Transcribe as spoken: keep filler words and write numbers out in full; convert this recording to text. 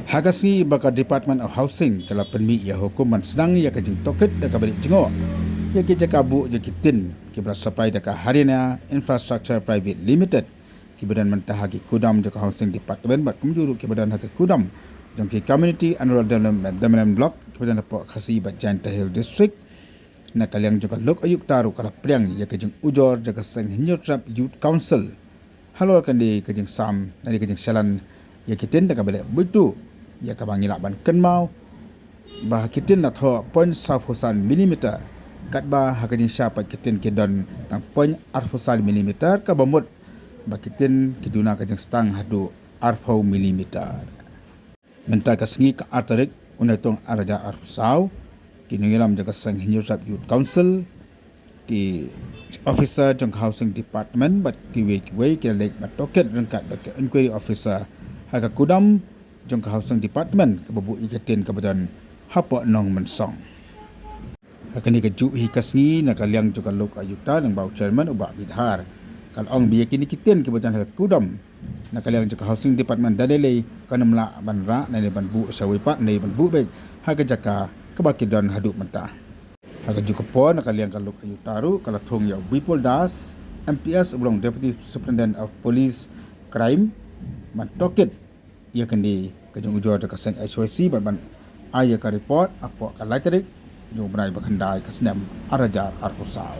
Ha ka sngi ba ka Department of Housing ka la pynmih ïa hukum ban sdang ïa ka jingtohkit da kaba leit jngoh ïa ki jaka buh jong ki tin kiba la supply da ka Haryana Infrastructure Private Limited, kiba don mynta ha ki kudam jong ka Housing Department bad kumjuh ruh kiba don ha ki kudam jong ki Community and Rural Development, Development Block, kiba don hapoh Khasi bad Jaintia Hills District, na ka liang jong ka Lok Ayukta ruh ka la pdiang ïa ka jingujor jong ka Seng Hynñiewtrep Youth Council halor kane ka jingsam, kane ka jingshalan ïa ki tin da kaba leh buit tuh, ïa kaba ngi lah ban kynmaw ba ha ki tin la thoh point sawphew san millimeter, katba ha ka jingshisha pat ki tin ki don tang point arphew san millimeter, kaba mut ba ki tin ki duna ka jingsdang haduh arphew millimeter. Mynta ka sngi ka ar tarik u Naitung ar hajar arphew saw, ki nongïalam jong ka Seng Hynñiewtrep Youth Council, ki officer jong ka Housing Department bad kiwei kiwei ki la leit ban tohkit ryngkat bad ka inquiry officer ha ka kudam jong ka Housing Department kaba buh ïa ka tin kaba don hapoh Nongmynsong. Ha kane kajuh hi ka sngi, na ka liang jong ka Lok Ayukta lyngba u Chairman u Bah Bidhar, ka la ong ba ïa kine ki tin kiba don ha ka kudam, na ka liang jong ka Housing Department da lei lei kan ym lah ban rah ne ban buh shawei pat ne ban buh beit ha ka jaka kaba ki don haduh mynta. Ha kajuh ka por, na ka liang ka Lok Ayukta ruh ka la thung ïa u Bipul Das, M P S, uba long Deputy Superintendent of Police Crime, ban tohkit ïa kane ka jingujor jong ka Seng H Y C bad ban ai ïa ka report hapoh ka lai tarik jong u bnai ba khyndai ka snem ar hajar arphew saw.